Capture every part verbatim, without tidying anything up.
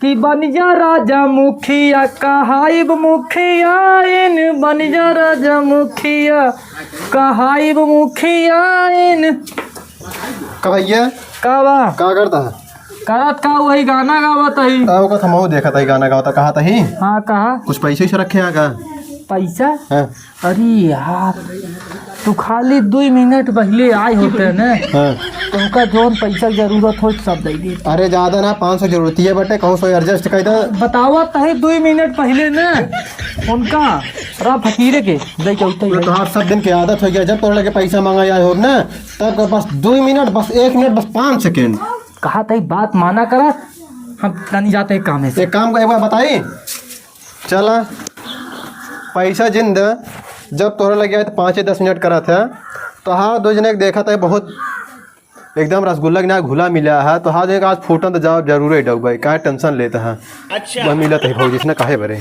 कि बन जा राजा मुखिया, कहाइब मुखियाइन, बन जा राजा मुखिया, कहाइब मुखियाइन। का भैया? का बा? का करता है? करत का, वही गाना गावत ही। का ओकर हमहू देखत ही, गाना गावत, कहा तही? हाँ, कहा। कुछ पैसे वैसे रखे हैं का? पैसा? हाँ। अरे यार, तू खाली दुई मिनट पहिले आए होते न, हाँ। तोहका जौन पैसा क जरूरत होत, सब दे देत। अरे, ज्यादा ना, पाँच सौ जरूरत ही है बटे, कहूँ से adjust कर दे। बतावा तहे दुई मिनट पहिले न, उनका रा फकीरे के दे के उठे। तो तोहार सब दिन के आदत होइ गया, जब तोहरे लगे पैसा माँगा आए होब न, तब का बस दुई मिनट, बस एक मिनट, बस पाँच second। कहा तही बात माना करा, हम तनी जाते हैं कामे से। एक काम का, एक बार बताई, चला, पैसा जिन द, जब तोहरे लगे आए तो पाँचे दस मिनट करत है, तोहार दुइ जने के देखत है, बहुत एकदम रसगुल्ला के ना घुला मिला है, तोहार दुइ जने के आज फूटन तो जाओ जरूर है डउबे, काहे tension लेता है? अच्छा। वह मिलत है भौजी से ना, काहे बरे?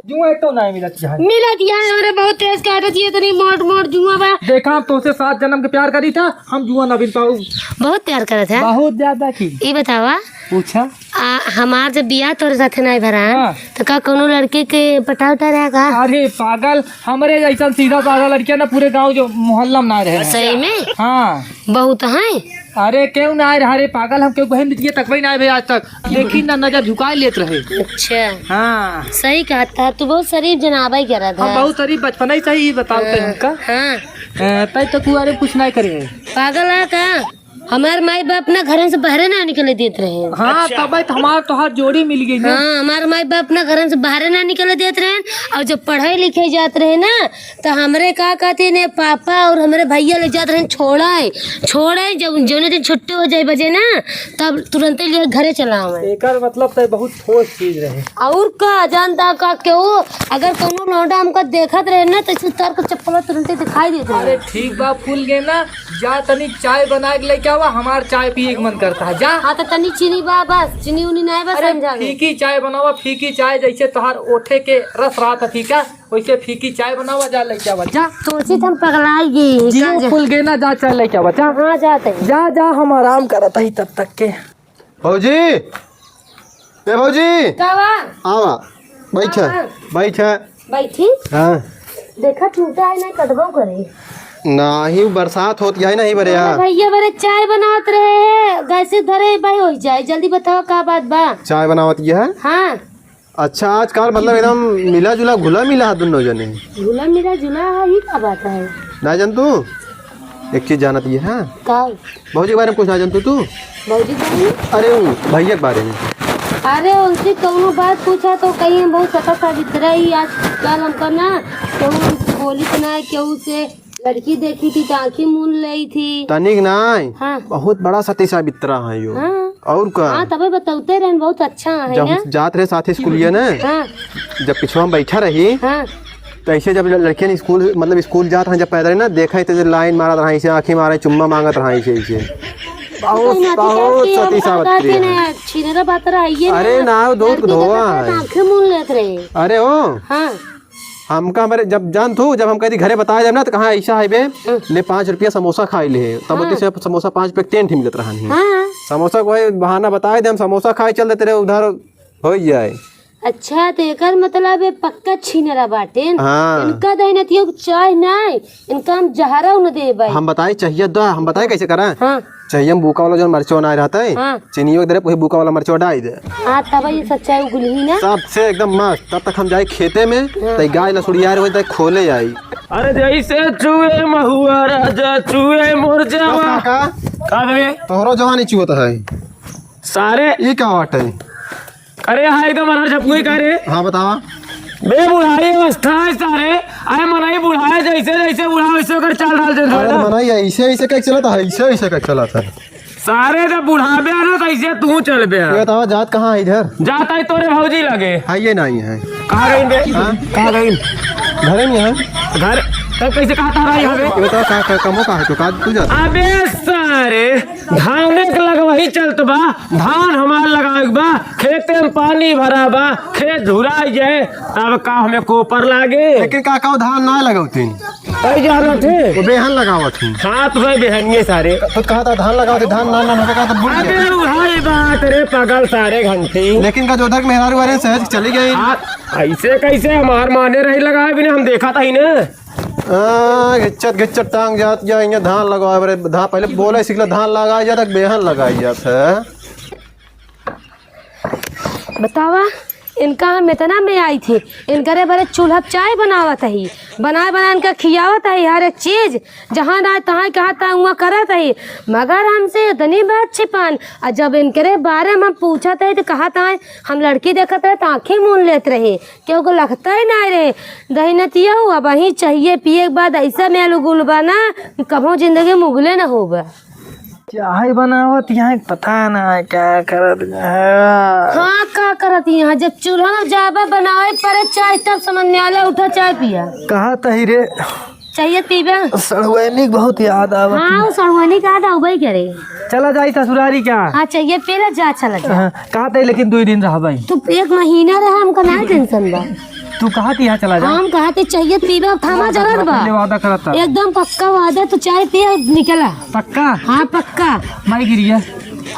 जुआ एक तो ना मिलत है। मिलत है, हमरे बहुत तेज काटत है, इतनी मोट मोट जुआ बा। देखा, हम तोसे सात जन्म के प्यार करी था, हम जुआ ना बिन पाऊ। बहुत प्यार करत है। बहुत ज्यादा की। ई बतावा, पूछा। आ, हमार जब बियाह तोरे साथे नाई भरा, हाँ। तो का कौनो लड़के के पटा उटा रहा का? अरे पागल, हमरे जैसन सीधा साधा लड़किया ना पूरे गांव जो मोहल्ला में ना रहे। सही में? हाँ। बहुत हैं? अरे क्यों ना रहा रे पागल, हम क्यों बहन बिटिया तकबई ना भे आज तक। देखी ना नजर झुकाए लेत रहे। अच्छा। हाँ। सही कहत है, तू बहुत शरीफ जनाबा ही करत हम है। बहुत शरीफ, बचपना ही सही बताओ हाँ, तुमका। हाँ। ए, तै तो कुआरे कुछ नहीं करे है। पागल है का? हमार माई बाप ना घरन से बाहरे ना निकले देत रहे। हाँ, अच्छा। तब तो हमार तोहार जोड़ी मिल गई ना। हाँ, हमार माई बाप ना घरन से बाहरे ना निकले देत रहे, और जब पढ़े लिखे जात रहे ना, तो हमरे का कहते ने पापा और हमरे भैया ले जात रहे छोड़े, छोड़े, जब जौने दिन छुट्टी हो जाए बजे ना, तब तुरंते लिए घरे चला आवे। एकर मतलब तो बहुत ठोस चीज रहे। और का जानता का केहू, अगर कौनो लौंडा हमका देखत रहे ना, तो ऐसे उतार के चप्पल तुरंते दिखाई देत रहे। अरे ठीक बा, फूल गए ना, जा तनी चाय बना के लेके आवा, हमार चाय पिए के मन करता है, जा। हाँ, तो तनी चीनी बा, बस चीनी उनी नहीं बा, अरे समझा दे। फीकी चाय बनावा, फीकी चाय, जैसे तोहार ओठे के रस रहत है फीका, वैसे फीकी चाय बनावा, जा लेके आवा, जा। सोची त हम पगलाई गई, जियो का जा- फूल गए ना, जा चाय लेके आवा, जा। हाँ, जाते हैं। जा, जा, हम आराम करत ही तब तक के। भौजी, ए भौजी। का बा? आवा, बैठ। हाँ, हाँ। बैठ। बैठी? हाँ। देखा, टूटा है ना, कटबो करे। नाही, बरसात होत है, नहीं बरे अरे यार। भैया, बरे चाय बनावत रहे हैं, गैसे धरे भाई हो जाए, जल्दी बताओ का बात बा? चाय बनावत ये है? हाँ। अच्छा, आजकल मतलब एकदम मिला जुला, घुला मिला है दोनों जने। घुला मिला जुला है, ये का बात है? ना जान तू? एक चीज जानत ये है? का? भौजी के बारे में कुछ ना जानतू तू? भौजी के बारे में? अरे, उ भैया के बारे में। अरे, उनसे कौनो बात पूछा तो कहीं हम बहुत सता साबित रही। आजकल हमका ना केहू बोली तो ना, केहू से लड़की देखी थी तो आँखी मून लेई थी। तनिक नाय, हाँ। बहुत बड़ा सती साबित्रा है यो। हाँ। और का? हाँ, तबे बतौते रहन, बहुत अच्छा है जब ना। जात रहे साथे स्कूलिया ना, हाँ। जब पिछवा में बैठा रही, हाँ। तो ऐसे जब लड़कियन स्कूल, मतलब स्कूल जात हैं, जब पैदल ना देखा, तो लाइन मारत रहा, ऐसे आँखें मारे, चुम्मा मांगत रहा, ऐसे, ऐसे। बहुत, कहीं ना बहुत दिखा कि सती हम सावित्री कहते हैं। ना, छिनरा बात रहा, ये अरे ना, ना, वो दूध लड़की धोवा देखा है। तो आँखें मून लेत रहे। अरे ओ। हाँ। हमका हमारे जब जान तू, जब हम कहती घरे बताए जब ना, तो कहाँ ऐसा है बे, हम्म। ले पाँच रुपया समोसा खाई ले, तब हाँ। होती से समोसा पाँच रुपया के टेंट ही मिलत रहा नहीं। हाँ। समोसा को है बहाना बताए दे, हम समोसा खाए चल देते रहे उधर। हो जाए। अच्छा, तो एकर मतलब है पक्का छीनरा बाटेन। हाँ। इनका दही नतियो चाय नाय, इनका हम जहरा उन देबै। हम बताई चाहिए दा, हम बताई कैसे करा? हाँ। चाहिए हम बूका वाला जो मरचो ना रहता है, हाँ। चीनियो के दरे वही बूका वाला मरचो डाल दे। हाँ, तब ये सच्चाई उगली ना। सबसे एकदम मस्त। तब तक हम जाए खेते में, हाँ। तई गाय लसुड़िया रहे, तई खोले आई। अरे जैसे चुए महुआ राजा चुए मोर बस जावा। काका, का बे? तोहरो जवानी चुअत है। सारे ई का बात है? अरे हाँ, एकदम अनहर झपकुई का रे। हाँ, बतावा। बे, बुढ़ाई अवस्था है सारे। अरे मनई बुढ़ाए जैसे, जैसे बुढ़ा वैसे ओकर चाल ढाल change अरे होए ना। मनई ऐसे, ऐसे कह चलत है, ऐसे, ऐसे कह चलत है। सारे जब बुढ़ाबे ना, तो ऐसे तू चलबे। ये बतावा, जात कहाँ है इधर? जात है तोरे भौजी लगे। है ये नहीं है। कहाँ गई बे? हाँ? कहाँ गई? घरे में है। घर? तब कैसे कहा था रही हवे? ये बतावा, का, का, कमो का है तो का तू जाता? अबे सारे, धाने के लगवा चलत बा, धान हमार लगावे के बा, खेते में पानी भरा बा, खेत झुराई जाए, तब का हमें कोपर लागे? लेकिन काका, वो धान ना लगौतीन। कई जानत है? वो बेहन लगावत ही। हाँ, तो भाई बेहनिए सारे। तो कहा था धान लगावत ही, धान ना, ना, ना, कहा था भूल अबे गया। उहाई बात रे पागल सारे घंटी। लेकिन का जोधक मेहरारू वाले सहज चली गई। हाँ, ऐसे कैसे हमार माने रही लगाए बिना हम देखा था ही ना। हाँ, गिच्चत, गिच्चत टांग जात जा, इहाँ धान लगावे बरे, धान पहले बोले सीख लो, धान लगाए जात, बेहन लगाए जात है। बतावा, इनका हम इतना में आई थी, इनकरे बरे चूल्हा पे चाय बनावत ही, बनाए बनाए इनका खियावत ही हर एक चीज, जहाँ ना तहाँ कहाँ तहाँ हुआ करत ही, मगर हमसे इतनी बात छिपान। और जब इनकरे बारे में हम पूछत ही तो कहत ही, हम लड़की देखत रहे तो आँखें मून लेत रहे, क्योंकि लगता ही ना रहे। दहिनतिया अब वहीं चाहिए पिए के बाद ऐसा मेल उगुल बा ना कि कभो जिंदगी में उगले ना होबा। चाय बनावत यहाँ पता ना है क्या करत है। हाँ, का करत यहाँ? जब चूल्हा में जाबा बनावे पड़े चाय, तब समझ में आला, उठा चाय पिया। कहा तही रे। चाहिए पीबा? सड़ुआइनी बहुत याद आवत हाँ, है। वो सड़ुआइनी का याद आवबे करे। चला जाई ससुरारी क्या? हाँ, चाहिए पी ले, जा, चला जा। हाँ, कहा तही लेकिन दो दिन रहबाई। तू एक महीना रहा, हमका ना टेंशन बा। तू कहा कि यहाँ चला जा? हम कहा कि चाहिए पीबे, अब थामा वादा जरूर करा, बा। पहले वादा करा था। एकदम पक्का वादा, तू चाय पिए और निकला। पक्का? हाँ, पक्का। माई गिरिया।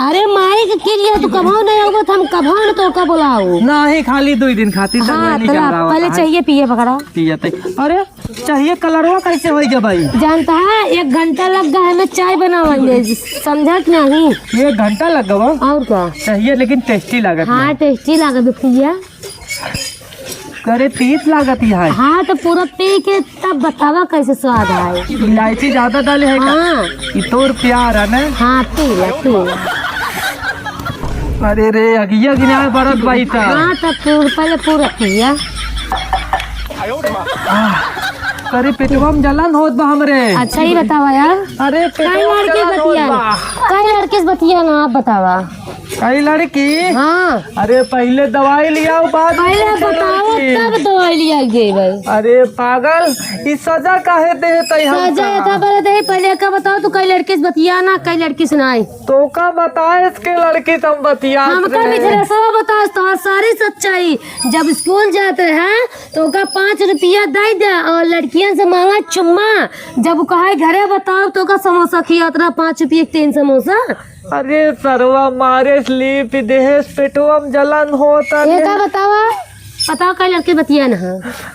अरे माई के गिरिया, तू कभो नहीं आउबा, तो हम कभो न तोका बुलाओ। नहीं, खाली दो ही दिन खातिर, तो हाँ, वही निकल तोरा रहा पहले था। चाहिए पिए पकड़ा। पिए ते। अरे, चाहिए कलरवा कैसे होई गया भाई? जानता है, एक घंटा लग गया है मैं चाय बनावे में, समझा कि नहीं? एक घंटा लग गवा? और का? चाहिए लेकिन टेस्टी लागत हाँ, है। टेस्टी लागत है पिया। करे तीत लागत ही है। हाँ, तो पूरा पी के तब बतावा कैसे स्वाद है। इलायची ज्यादा डाले है का? हाँ। ई तोर प्यार है ना? हाँ, पी ले, पी ले। अरे रे, अगिया गिनाए बरत बाई ता। हाँ, तब पूरा, पहले पूरा पिया। आह, करे पेटवा में जलन होत बा हमरे। अच्छा ही बतावा यार। अरे, पेटवा में जलन होत बा। कई लड़की से बतिया ना, आप बतावा। कई लड़की? हाँ। अरे, पहले दवाई लियाओ, बाद में पहले पूछो बताओ, लड़की। तब दवाई लिया के देबे। अरे पागल, ई सजा काहे देत है हमका? सजा एका बार दे, पहले का बताओ, तू कई लड़की से बतिया ना, कई लड़की से नाई। तोका बताए इसके लड़की से हम बतियात हमका रहे। मिथिलेशवा बताओ, तोहार सारी सच्चाई। जब स्कूल जात रहे, तोका पाँच रुपया दे दे और लड़कियन से मांगा चुम्मा। जब उ कहा घरे बताओ, तोका समोसा खियात रहा, पाँच रुपया के तीन समोसा। अरे सरवा मारे स्लीप देहेस, पेटवा में जलन होता ये है। का बतावा? बताओ, कई लड़की बतिया ना?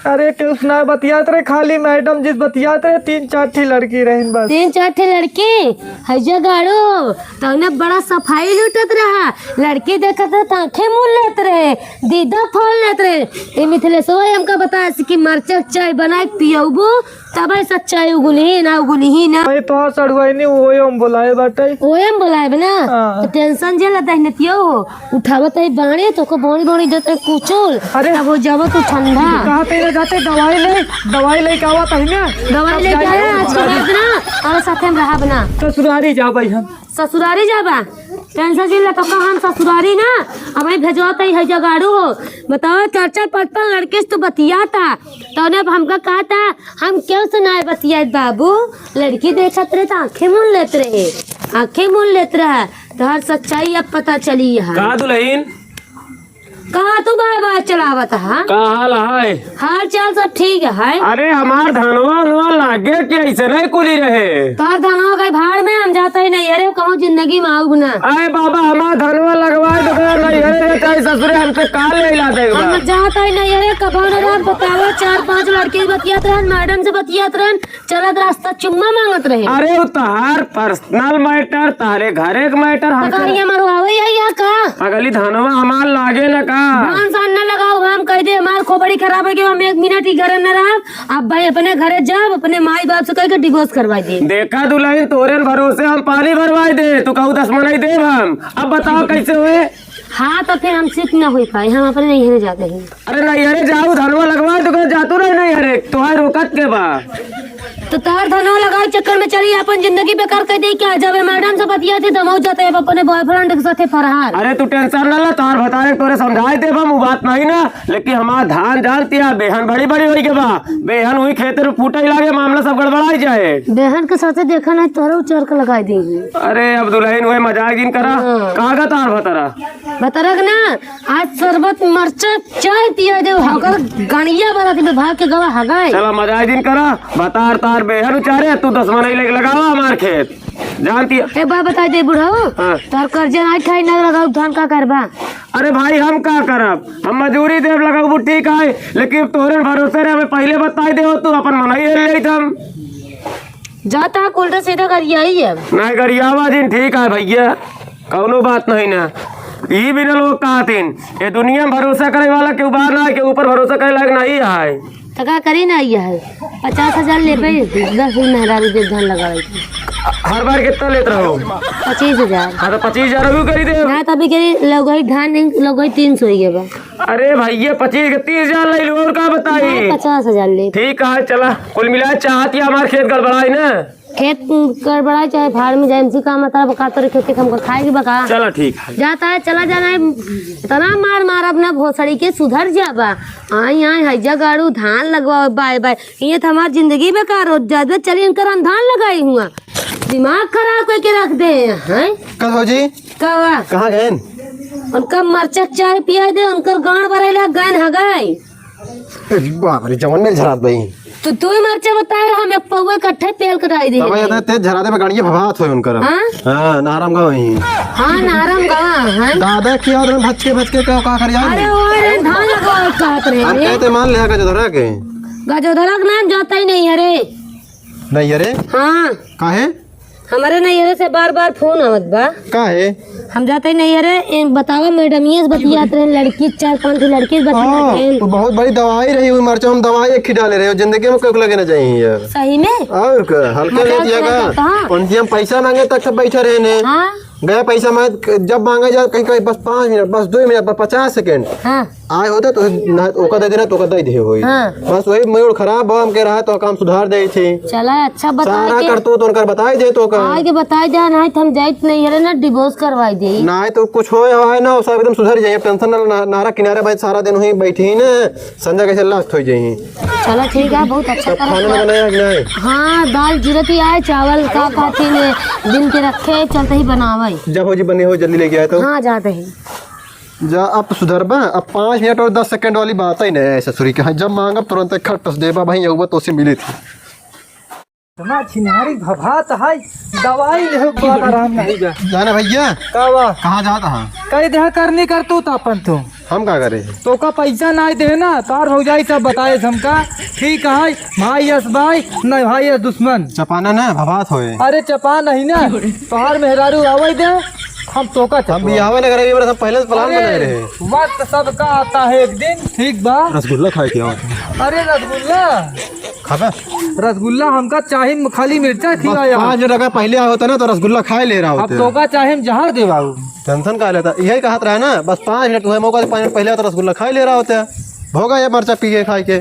अरे कुछ ना बतियात रहे, खाली मैडम जिस बतियात रहे, तीन चार ठी लड़की रहिन बस। तीन चार ठी लड़की? हैजा गाड़ू, तौने बड़ा सफाई लूटत रहा। लड़की देखत रहे, त आँखें मून लेत रहे, दीदा खोल लेत रहे। ए मिथिलेशवा हमका बताए कि मरचा के चाय बनाए के पियउबू, तबे सच्चाई उगुलही ना, उगुलही ना। भाई, तोहार सड़ुआइनी ओए हम बोलाए बाटे। ओए हम बोलाए बे ना? हाँ। तो टेंशन जे लता है नतियो, उठावत है बाणे, तोको बाणी बाणी देत है कुचुल। अरे। तब हो जावा तू ठंडा। कहाँ पे ना जाते, दवाई ले, दवाई लेके आवत है ना। दवाई अब लेके जाइए। आया आज के बाद ना, और साथे में रहा बना। ससुरारी जाओ भाई हम। ससुरारी जाबा? टेंशन जिन ले, तोका हम ससुरारी ना, अब ही भेजवा तई है जगाड़ू हो। बताओ, चार चार पाँच पाँच लड़की से तू बतियाता, तौने अब हमका कहता, हम केहू से नाय बतियात बाबू। लड़की देखत रहे त आँखें मून लेत रहे, आँखें मून लेत रहे। तोहर सच्चाई अब पता चली है। का दुल्हन? कहाँ तू बाय बाय चलावत हा? का हाल है? हाल चाल सब ठीक है। अरे हमार धनवा उनवा लागे कि ऐसे नहीं कुली रहे। तोहर धनवा गई भाड़ में, हम जाता ही नहीं। अरे कहूँ जिंदगी में आऊब ना। अरे बाबा, हमार धनवा लगवा दो, नहीं अरे चाहे ससुरे हमसे का ले ला दे हम बा। जाता ही नहीं। अरे कभो न रात बतावा, चार पांच लड़के बतियात रहन, मैडम से बतियात रहन, चलत रास्ता चुम्मा मांगत रहे। अरे, उ तहार पर्सनल मैटर, तहरे घरे के मैटर, हमसे पगलिया मरवावे है या का? पगली, धनवा हमार लागे न का? धान सान न लगाओ, हम कह दे, हमार खोपड़ी खराब है कि हम एक मिनट ही घर न रहब। अब भाई अपने घरे जाब, अपने माई बाप से कह के डिवोर्स करवा दे। देखा दुल्हन, तोरे न भरोसे हम पानी भरवाई दे, तू कहू दस मनई देब हम। अब बताओ कैसे हुए? हाँ, तो फिर हम शिफ्ट ना हो पाए, हम अपने नैहरे जाते हैं। अरे नैहरे जाऊ, धनवा लगवा, तो कहे जातू रहे नैहरे, तोहार रोकत के बा? तो तार धनवा लगावे चक्कर में चली अपन जिंदगी बेकार कर दे क्या? जब ये मैडम से बतिया थी तो हम जाते हैं अपने बॉयफ्रेंड के साथे फरहार। अरे तू टेंशन ना ला, तार भतारे तोरे समझाए देब हम, उ बात नहीं ना, लेकिन हमार धान जानती है, बेहन बड़ी बड़ी होई के बा, बेहन हुई खेते में फूटे लागे, मामला सब गड़बड़ाई जाए। बेहन के साथे देखा नहीं तोरे उचर के लगाई दी। अरे अब दुल्हन हुए मजाक जिन करा, हाँ। कहाँ का तार भतारा? भतारा के ना, आज शरबत मरचा चाय पिया दे, हगर गणिया वाला दिन भाग के गवा हगाए। चला मजाक जिन करा, भतार तार बेहन उचारे, तू दस मनई लेके लगावा हमार खेत। जानती है। ए बा बताई दे बुढ़ऊ, हाँ। तार कर्जा आई खाई ना लगाऊ धान का करबा? अरे भाई हम का करब, हम मजूरी देब लगाऊ ठीक है, लेकिन तोहरे भरोसे रहे, हमें पहले बताई दे हो, तू अपन मनई हेल लेत हम। जाता है उल्टा सीधा गरियाई है। नहीं गरियावा जिन ठीक है भैया, कौनो बात नहीं ना। ई बिना लोग कहतिन, ये दुनिया में भरोसा करे वाला केहू बा ना, के ऊपर भरोसा करे लायक नहीं है। तो का करी ना, ये है पचास हजार लेबे, दस दिन मेहरारू के धान लगावे के। हर बार कितना लेत रहो? पच्चीस हजार। हाँ, तो पच्चीस हजार अभी करी दे। ना, तभी करी, लगोई धान नहीं, लगोई तीन सौ ही है बा। अरे भैया, पच्चीस के तीस हजार ले लो, और का बताई? नहीं, पचास हजार ले। ठीक है, चला, कुल मिला चाहत या हमार खेत गड़बड़ाई ना। खेत गड़बड़ाई चाहे भाड़ में जाए, हमसे का मतलब, का तोरे खेते के हमको खाए के बा का? चला ठीक है। जाता है, चला जाना है। इतना मार मार अपना भोसड़ी के सुधर जाबा। आई आई हैजा गाड़ू धान लगवा बाय बाय। ये तो हमार जिंदगी बेकार हो जात बा। चली इनकर हम धान लगाई हुआ। दिमाग खराब करके रख दे हैं। का भौजी? का बा? कहाँ गएन? उनका मरचा चाय पिया दे, उनकर गांड भरेला गएन हगाई। ए, बाप रे, जवन मेल झरात बई। तो तू ही मरचा बताए रहा, हम एक पौवा इकट्ठे पेल के डाल दिए। तब ये तेज झराते पे गाड़िया भभात होए उनकर। हाँ? हाँ, नाराम गाँव ही। हाँ, नाराम गाँव, हाँ। दादा की याद में भचके भचके का, का कर जाए? अरे, वो रे, धान लगाओ कहत रहे हम रे। कहते मान लिया गजोधरा के। गजोधरा के नाम जाता ही नहीं है रे। नहीं है रे? हाँ। काहे? हमारे नैहरे से बार बार फोन आवत बा। काहे? हम जाते ही नैहरे, ए, बतावा मैडम, ये से बतियात रहे, लड़की चार पांच ठो लड़की से बतियात हाँ, रहे। वो बहुत बड़ी दवाई रही हुई मरचा, हम दवाई एक ही डाले रहे, जिंदगी में कोई लगे ना जाइए यार। सही में? और का, हल्का मजाक लेतिया करत का? हता, हाँ। उनकी हम पैसा मांगे तक सब बैठे रहे ने। हाँ। गए पैसा मांगे, जब मांगे जाए कहीं, कहीं बस पाँच मिनट, बस दो मिनट, बस पचास सेकंड। हाँ। आए होते तो ना, ओका दे देना, तो ओका दे दे होई। हाँ। बस वही मूड खराब बा, हम कह रहा तो काम सुधार दे थी। चला, अच्छा बताए सारा के। करतूत उनकर बताई दे तो का। आए के बताई दे, नहीं तो हम जाइत नहीं है ना, डिवोर्स करवाई दे। नहीं तो कुछ होए हवाए ना, सब एकदम सुधर जाइए, टेंशन ना, ना, नारा किनारे भाई सारा दिन वहीं बैठी ही ना, संजय कैसे लास्ट हो जाइए। चला ठीक है, बहुत अच्छा तब तरह खाना से। बनाया कि नहीं? हाँ, दाल जिरती आए, चावल का खाती ने दिन के रखे, चलते ही बनावे। जब हो जी बने हो, जल्दी लेके आए तो। हाँ, जाते हैं। जा, अब सुधरबा, अब पाँच मिनट और दस सेकंड वाली बात ही नहीं है ससुरी के। हाँ, जब मांगब तुरंत खट से देबा भाई, यहुआ तो से मिली थी। इतना छिनारी भभात है, दवाई ले हो, बात आराम नहीं बा। जाना भैया, का बा? कहाँ जात हा? कह दे करनी करतूत अपन तू। हम का करे? तो का पैसा ना दे ना, तार भौजाई सब बताए हमका। ठीक है, भाई यस भाई, नहीं भाई यस दुश्मन। चपाना ना, भभात होए। अरे चपा नहीं ना, तोहार मेहरारू आवे दे, हम तोका हम चपवा। बियाहवे ना करे, ये बड़ा सब पहले से प्लान अरे, बनाए रहे। वक्त सबका आता है एक दिन, ठीक बा। रसगुल्ला खाए के आवत है। अरे रसगुल्ला। खाबा? रसगुल्ला हमका चाही, खाली मिर्चा बस खिलाया। पाँच मिनट अगर पहले आया होता ना तो रसगुल्ला खाए ले रहा अब होता। तोका चाहे हम जहर देवाऊ। टेंशन का लेता? यही कहत रहा ना, बस पाँच मिनट तुम्हें मौका दे, पाँच मिनट पहले आता रसगुल्ला खाए ले रहा होता। भोगा ये मरचा पी के खाए के।